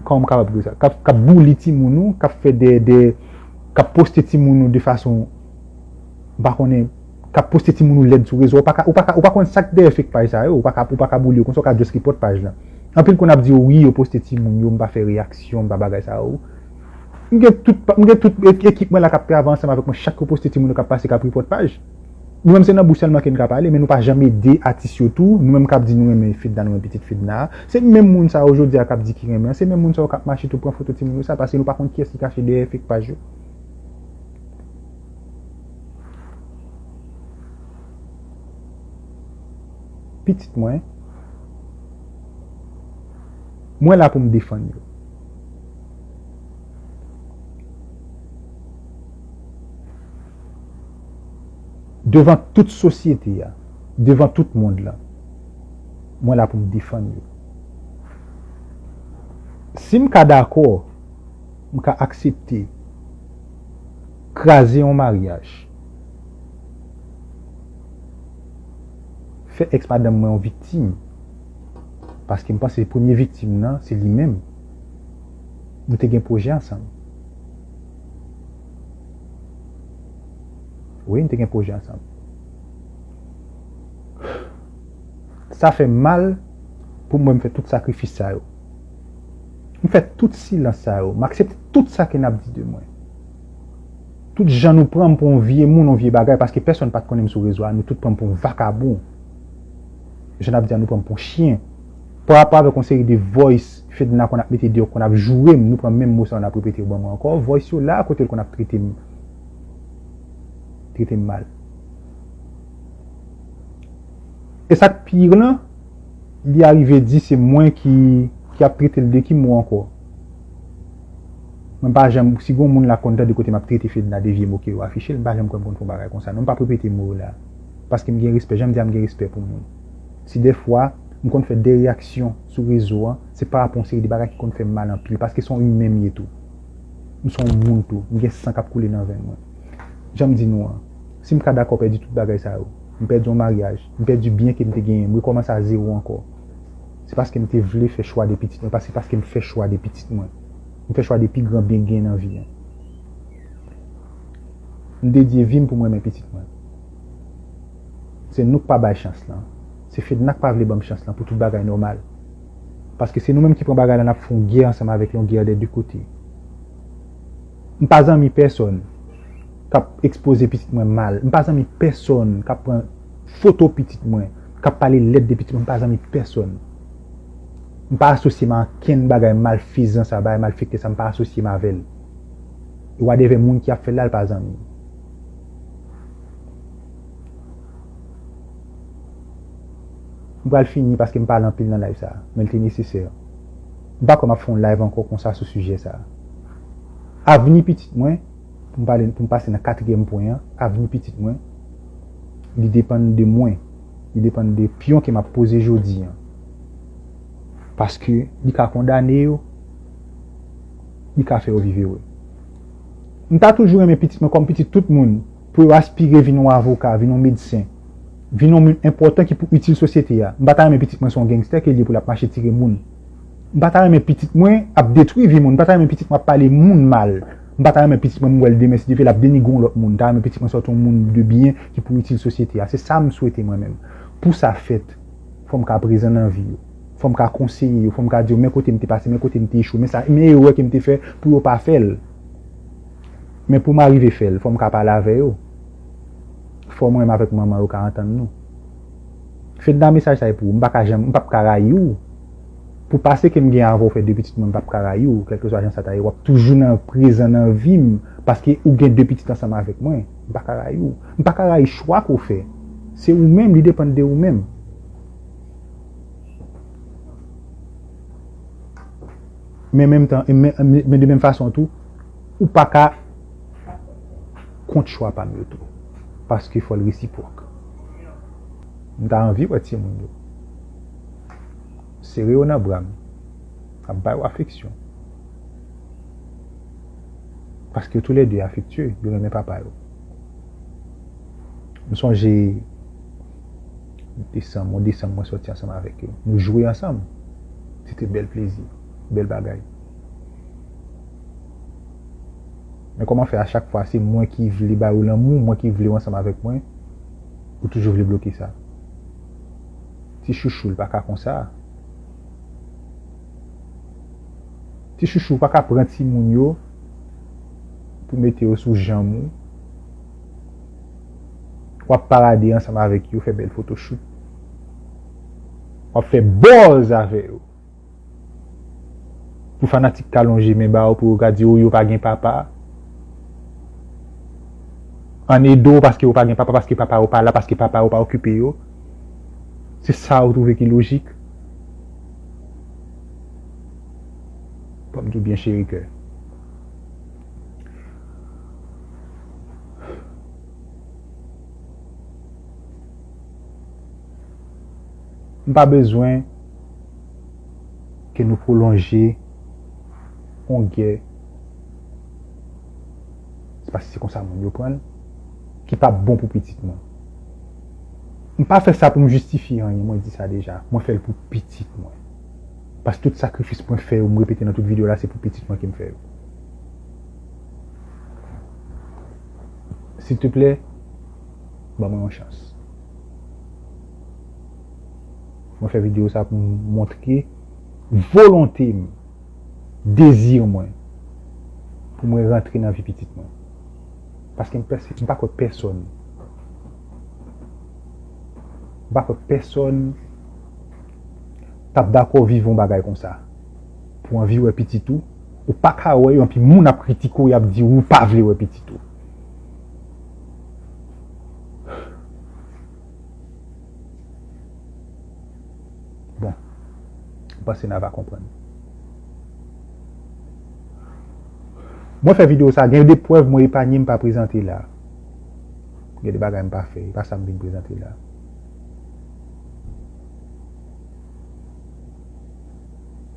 kòman m kapab di sa, k ap, k ap bouli timoun ou, k ap fè de, de, k ap poste timoun ou de fason, m pa konnen, k ap poste timoun ou lèd sou rezo, ou pa ka, ou pa ka, ou pa konn sa k dèyè fake paj sa yo, ou pa ka, ou pa ka bouli yo konsa, ou ka just report paj lan. Anpil konn ap di yo, wi, yo poste timoun yo, m pa fè reyaksyon, m pa bagay sa yo. M gen tout, m gen tout e-, ekip mwen la k ap travay ansanm avèk mwen, chak yo poste timoun yo k ap pase, k ap report paj. Nou menm se nan bouch sèlman ke n ka pale, men nou pa janm ede atis yo tou. Nou menm k ap di nou renmen Fedna, nou renmen pitit Fedna a. Se menm moun sa yo jodi a k ap di ki renmen an. Se menm moun sa yo k ap mache tou pran foto timoun yo sa, paske nou pa konn kiyès ki kache dèyè fake paj yo. Pitit mwen, mwen la pou m defann yo. Devan tout sosyete a, devan tout mond lan, mwen la pou m defann yo. Si m ka dakò, m ka aksepte kraze yon maryaj, fè èks madanm mwen yon viktim, paske m panse premye viktim nan, se li menm. Nou te gen pwojè ansanm. Wi, nou te gen pwojè ansanm. Sa fè m mal, Pou mwen, m fè tout sakrifis sa yo. M fè tout silans sa yo. M aksepte tout sa ke n ap di de mwen. Tout jan nou pran m pou yon vye moun, yon vye bagay, paske pèsonn pa t konnen m sou rezo a, nou tout pran m pou yon vakabon. Jan n ap di a, nou pran m pou yon chen. Pa rapò avèk yon seri de voice Fedna konn ap mete deyò, konn ap joure m, nou pran menm mo sa yo, n ap repete yo ban mwen ankò. Voice yo la, kote l konn ap trete m, trete m mal. E sa k pi lan, li arive di se mwen ki, ki ap trete l de ki mo ankò? Mwen pa janm, si gon moun la konn tande kote m ap trete Fedna de vye mo ke yo afiche l, m pa janm kwè m konn fè yon bagay konsa. Non, m p ap repete mo yo la. Paske m gen respè, jan m di a, m gen respè pou moun. Si dèfwa, m konn fè de reyaksyon sou rezo an, se pa rapò yon seri de bagay ki konn fè m mal anpil, paske se yon imen m ye tou. M se yon moun tou, m gen san k ap koule nan venn mwen. Jan m di nou an, si m ka dakò pèdi tout bagay sa yo, m pèdi yon maryaj, m pèdi byen ke m te genyen, m rekòmanse a zewo ankò, se paske m te vle fè chwa de pitit mwen, pa se paske m fè chwa de pitit mwen. M fè chwa de pi gran byen k genyen nan vi an. M dedye vi m pou m renmen pitit mwen. Se nou k pa bay chans lan. Se Fedna k pa vle ban m chans lan pou tout bagay nòmal. Paske se nou menm ki pran bagay la, n ap fè yon gè ansanm avèk li, yon gè de de kote. M pa zanmi pèsonn k ap ekspoze pitit mwen mal. M pa zanmi pèsonn k ap pran foto pitit mwen, k ap pale lèd de pitit mwen. M pa zanmi pèsonn. M pa asosye m a ankenn bagay malfezan sa, bagay malfektè sa, m pa asosye m avè l. E wadevè moun ki ap fè l la, l pa zanmi m. M pral fini paske m pale anpil nan live sa, men l te nesesè. M pa kwè m ap fè yon live ankò konsa sou sijè sa. Avni pitit mwen, pou m pale, pou m pase nan katriyèm pwen an, avni pitit mwen, li depann de mwen. Li depann de pyon ke m ap poze jodi an. Paske li ka kondane yo, li ka fè yo viv ere. M ta toujou renmen pitit mwen kòm pitit tout moun, pou yo aspire vin yon avoka, vin yon medsen, vin yon moun enpòtan ki pou itil sosyete a. M pa ta renmen pitit mwen se yon gangstè ke l ye pou l ap mache tire moun. M pa ta renmen pitit mwen ap detwi vi moun. M pa ta renmen pitit mwen ap pale moun mal. M pa ta renmen pitit mwen, m wè l demen, si Dye vle, l ap denigre yon lòt moun. M ta renmen pitit mwen sòti yon moun de byen ki pou itil sosyete a. Se sa m swete mwen menm. Pou sa fèt, fò m ka prezan nan vi yo. Fò m ka konseye yo. Fò m ka di yo, men kote m te pase, men kote m te echwe, men sa, men erè ke m te fè pou yo pa fè l. Men pou m arive fè l, fò m ka pale avè yo. Fò mwen menm avèk manman yo ka antann nou. Fedna, mesaj sa e pou ou. M pa ka janm, m p ap ka rayi w. Pou pase ke m gen avè w fè de pitit mwen, m p ap ka rayi w. Kèlkeswa jan sa ta ye, w ap toujou nan prezan nan vi m, paske ou gen de pitit ansanm avèk mwen. M pa ka rayi w. M pa ka rayi chwa ke w fè. Se ou menm, li depann de ou menm. Men menm tan, men, men, men de menm fason tou, ou pa ka kont chwa pa m yo tou. Paske fò l resipwòk. M ta anvi wè timoun yo. Sere yo nan bra m. Ap ba yo afeksyon. Paske yo toulède afektye, yo renmen papa yo. M sonje desanm, yon desanm mwen sòti ansanm avèk yo. Nou jwe ansanm. Se te bèl plezi, bèl bagay. Men kòman fè a chak fwa se mwen ki vle ba yo lanmou, mwen ki vle yo ansanm avèk mwen, ou toujou vle bloke sa? Ti chouchou, l pa ka konsa. Ti chouchou, ou pa ka pran timoun yo pou mete yo sou janm ou. W ap parade ansanm avèk yo, fè bèl photoshoot. W ap fè buzz avè yo. Pou fanatik ka lonje men ba yo, pou yo ka di, "O, yo pa gen papa." Ann ede w paske yo pa gen papa, paske papa yo pa la, paske papa yo pa okipe yo. Se sa ou twouve ki lojik? Ban m di w byen cheri kè. M pa bezwen ke nou pwolonje yon gè, se paske se konsa moun yo pran l, ki p ap bon pou pitit mwen. M pa fè sa pou m jistifye anyen, mwen di sa deja. Mwen fè l pou pitit mwen. Paske tout sakrifis mwen fè yo, m repete nan tout videyo la, se pou pitit mwen ke m fè yo. Silteplè, ban mwen yon chans. Mwen fè videyo sa pou m montre volonte m, dezi mwen, pou mwen rantre nan vi pitit mwen. Paske m pèse, m pa kwè pèsonn, m pa kwè pèsonn t ap dakò viv yon bagay konsa. Pou anvi wè pitit ou, ou pa ka wè yo, anpi moun ap kritike w, y ap di ou pa vle wè pitit ou. Bon, m panse n a va konprann. Mwen fè videyo sa, gen de prèv mwen epanye, m pa prezante la. Gen de bagay m pa fè, e pa sa m vin prezante la.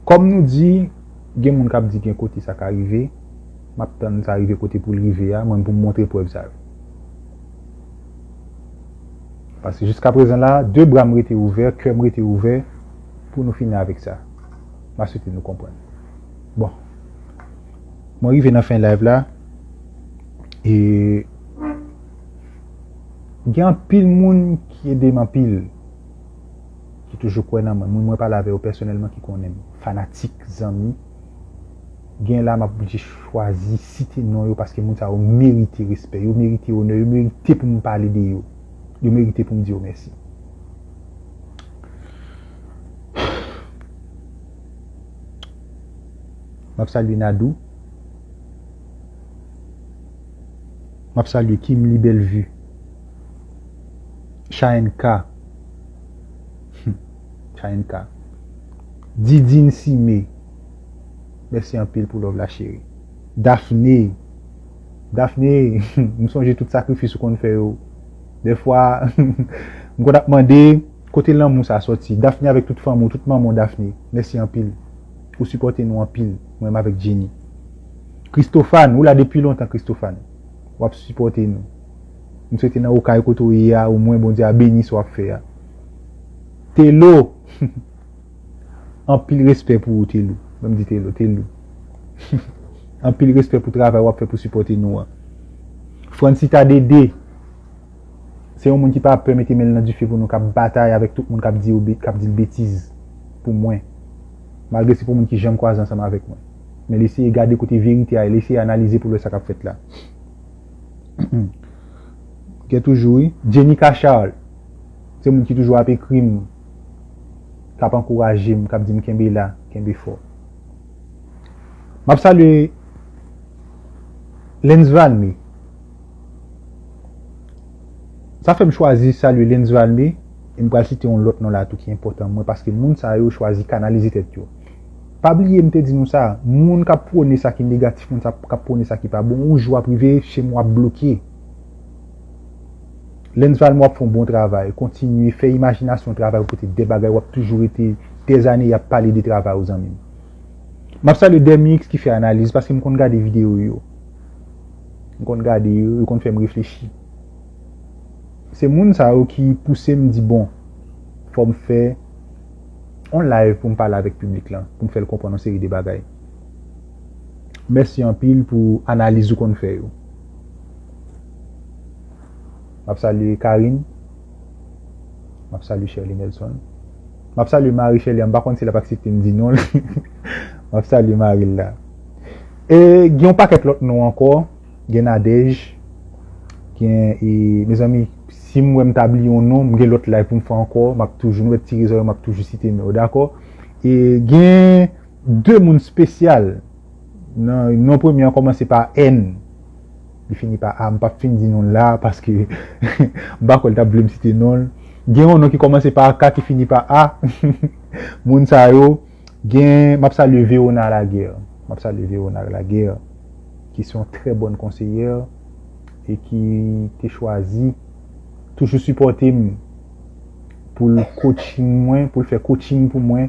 Kòm nou di, gen moun k ap di gen kote sa ka rive, m ap tann sa rive kote pou l rive a, mwen pou m montre prèv sa yo. Paske jiskaprezan la, de bra m rete ouvè, kè m rete ouvè pou nou fini avèk sa. M a swete nou konprann. Bon. Mwen rive nan fen live la. E gen anpil moun ki ede m anpil. Ki toujou kwè nan mwen. Moun mwen pale avè yo pèsonèlman ki konnen m. Fanatik, zanmi. Gen la m ap oblije chwazi site non yo paske moun sa yo merite respè, yo merite onè, yo merite pou m pale de yo. Yo merite pou m di yo mèsi. M ap salye Nadou. M ap salye Kimly Bellevue. Chayenka. Chayenka. Didine Simé. Mèsi anpil pou love la, cheri. Daphné. Daphné, m sonje tout sakrifis ou konn fè yo. Dèfwa, m konn ap mande kote lanmou sa sòti. Daphné avèk tout fanmi w, tout manman w, Daphné. Mèsi anpil. Ou sipòte nou anpil, mwen menm avèk Jenny. Christophane, ou la depi lontan, Christophane. W ap sipòte nou. M swete nan okay kote w ye a, omwen Bondye a beni sa w ap fè a. Telo, anpil respè pou ou, Telo. Ban m di Telo, Telo. Anpil respè pou travay w ap fè pou sipòte nou an. Francita Dede, se yon moun ki pa pè mete men l nan dife pou nou, k ap batay avèk tout moun k ap di yo be-, k ap di l betiz pou mwen. Malgre se pou moun ki janm kwaze ansanm avèk mwen. Men l eseye gade kote verite a ye, l eseye analize pou l wè sa k ap fèt la. Gen toujou, wi. Jenica Charles, se moun ki toujou ap ekri m, k ap ankouraje m, k ap di m kenbe la, kenbe fò. M ap salye Lens Valmy. Sa fè m chwazi salye Lens Valmy, e m pral site yon lòt non la tou ki enpòtan mwen, paske moun sa yo chwazi kanalize tèt yo. Pa bliye m te di nou sa, moun k ap pwone sa ki negatif, moun sa k ap pwone sa ki pa bon, yon jou ap rive, chez moi ap bloke. Lens Valmy, w ap fè yon bon travay, kontinye fè imajinasyon w travay pou pote de bagay, w ap toujou rete dèzane y ap pale de travay ou, zanmi m. M ap salye Demix ki fè analiz, paske m konn gade videyo yo. M konn gade yo, yo konn fè m reflechi. Se moun sa yo ki pouse m di, bon, fò m fè yon live pou m pale avèk piblik lan, pou m fè l konprann yon seri de bagay. Mèsi anpil pou analiz ou konn fè yo. M ap salye Karine. M ap salye Shirley Nelson. M ap salye Marie Shirley, m pa konn si l ap aksepte m di non l. M ap salye mari l la. E gen yon pakèt lòt non ankò. Gen Nadège. Gen, e, mezanmi, si m wè m ta bliye yon non, m gen lòt live pou m fè ankò. M ap toujou, nou wè ti rezon yo, m ap toujou site non yo, dakò? E gen de moun espesyal. Non, non premye an kòmanse pa N. Li fini pa A. M p ap fin di non l la, paske m pa kwè l t ap vle m site non l. Gen yon non ki kòmanse pa K, ki fini pa A. Moun sa yo, gen, m ap salye Verona Laguerre. M ap salye Verona Laguerre, ki se yon trè bòn konseyè e ki te chwazi toujou sipòte m pou l coaching mwen, pou l fè coaching pou mwen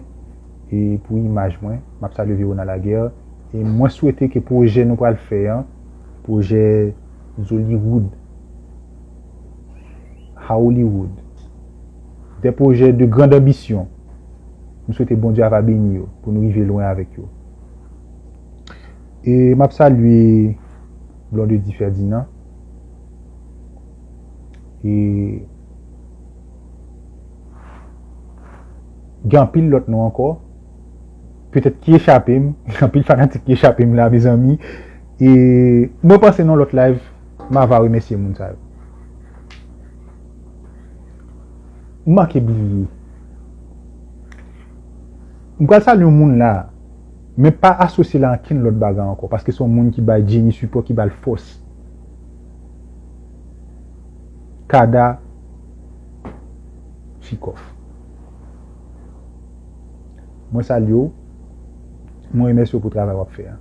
e pou imaj mwen. M ap salye Verona Laguerre. E mwen swete ke pwojè nou pral fè an, pwojè Zollywood, Hollywood, des projets de grande ambition. M swete Bondye ava beni yo pou nou rive lwen avèk yo. E m ap salye Blondedy Ferdinand. E Gen anpil lòt non ankò. Petèt ki echape m. Gen anpil fanatik ki echape m la, mezanmi. E mwen panse nan lòt live, m ava remèsye moun sa yo. M manke bliye. M pral salye yon moun la, men pa asosye l a ankenn lòt bagay ankò, paske se yon moun ki bay Jenny sipò, ki ba l fòs. Kada Chikof. Mwen salye w. Mwen remèsye w pou travay w ap fè a.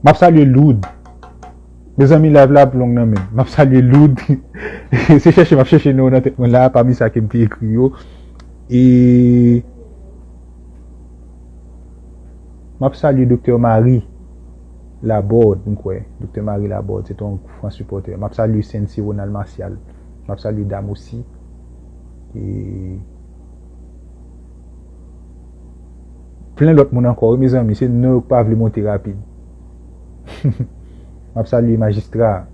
M ap salye Loud. Mezanmi, live la ap long nan men m. M ap salye Loud. Se chèche m ap chèche non yo nan tèt mwen la, pami sa ke m te ekri yo. E m ap salye Doktè Marie Laborde, m kwè. Doktè Marie Laborde, se te yon gran sipòtè. M ap salye Sensi Ronald Martial. M ap salye Dam osi. E plen lòt moun ankò, wi, mezanmi. Se non yo k pa vle monte rapid. M ap salye Majistra.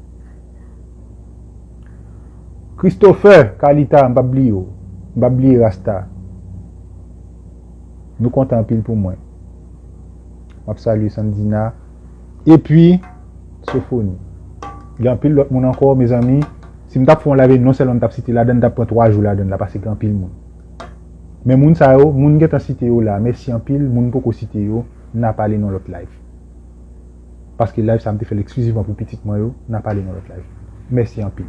Christopher, Kalita, m p ap bliye w. M p ap bliye Rasta. Nou kontan anpil pou mwen. M ap salye Sandina. Epi, Sofoni. Gen anpil lòt moun ankò, mezanmi. Si m t ap fè yon live, non sèlman m t ap site ladan, m t ap pran twa jou ladan la, paske gen anpil moun. Men moun sa yo, moun gentan site yo la, mèsi anpil. Moun m poko site yo, n a pale nan lòt live. Paske live sa, m te fè l eksklizivman pou pitit mwen yo, n a pale nan lòt live. Mèsi anpil.